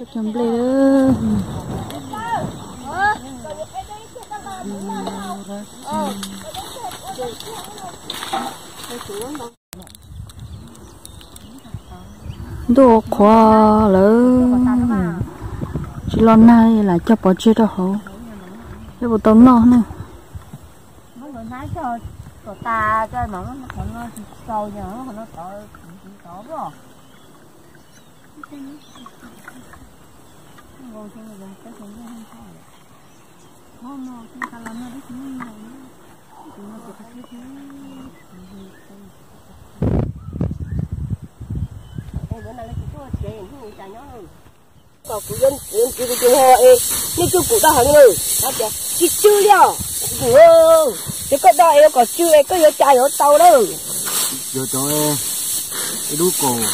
Cov nplej. Ntuj qhuav lawm, tsis los nag li, lam cog pov tseg rau hauv, yog puas tau noj ne. Kom kuv yuav ntxiv tus tus ho es nej coj kuv daj heev li, tsis tsw li os. Ces koj daj es yuav kom tsw es koj yuav cas yuav tau lawm. Yuav cov ib lub kaus.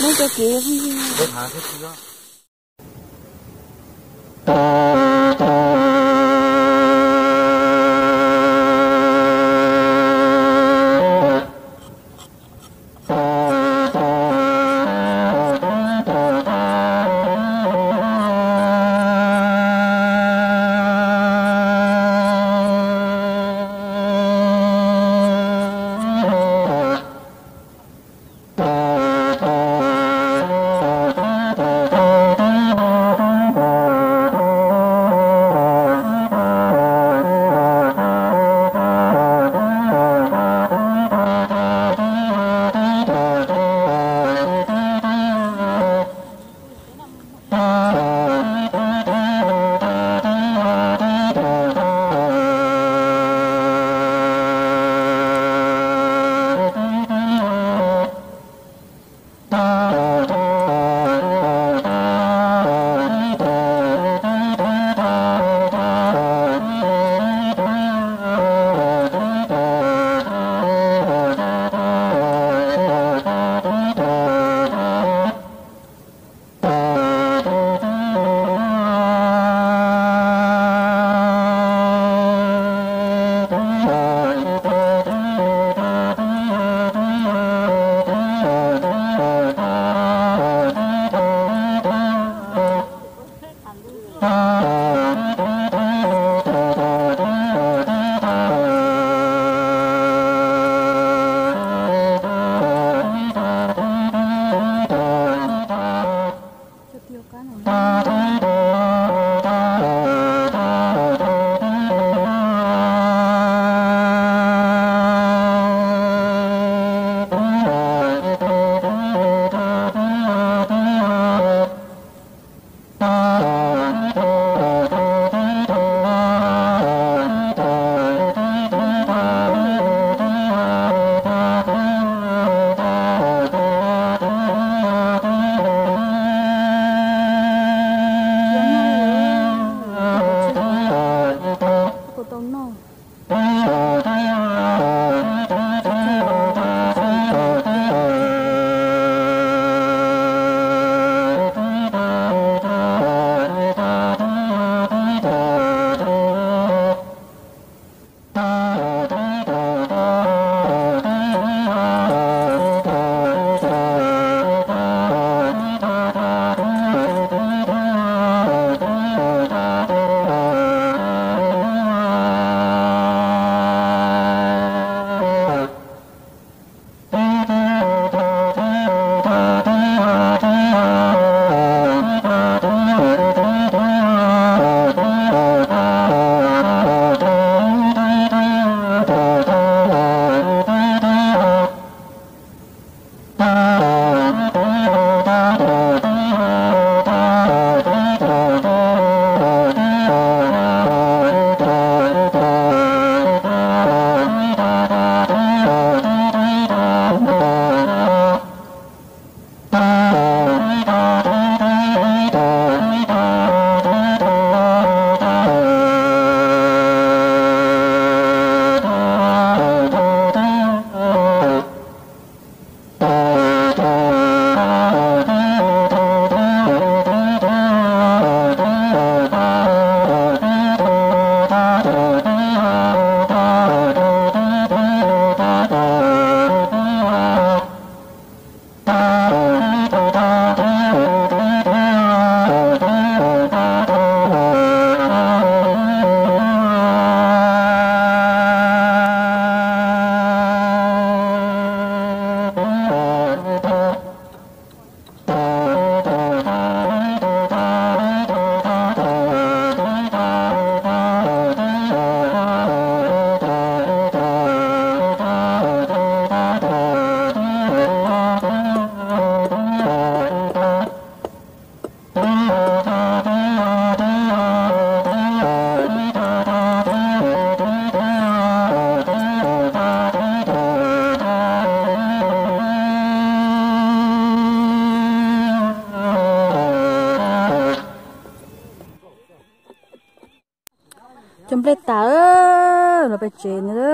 Cov nplej tas los pem tsev no.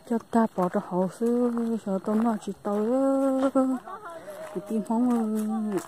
Coj tag pov rau hauv xwb, xyov tau noj tsis tau. Kwv tij Hmoob,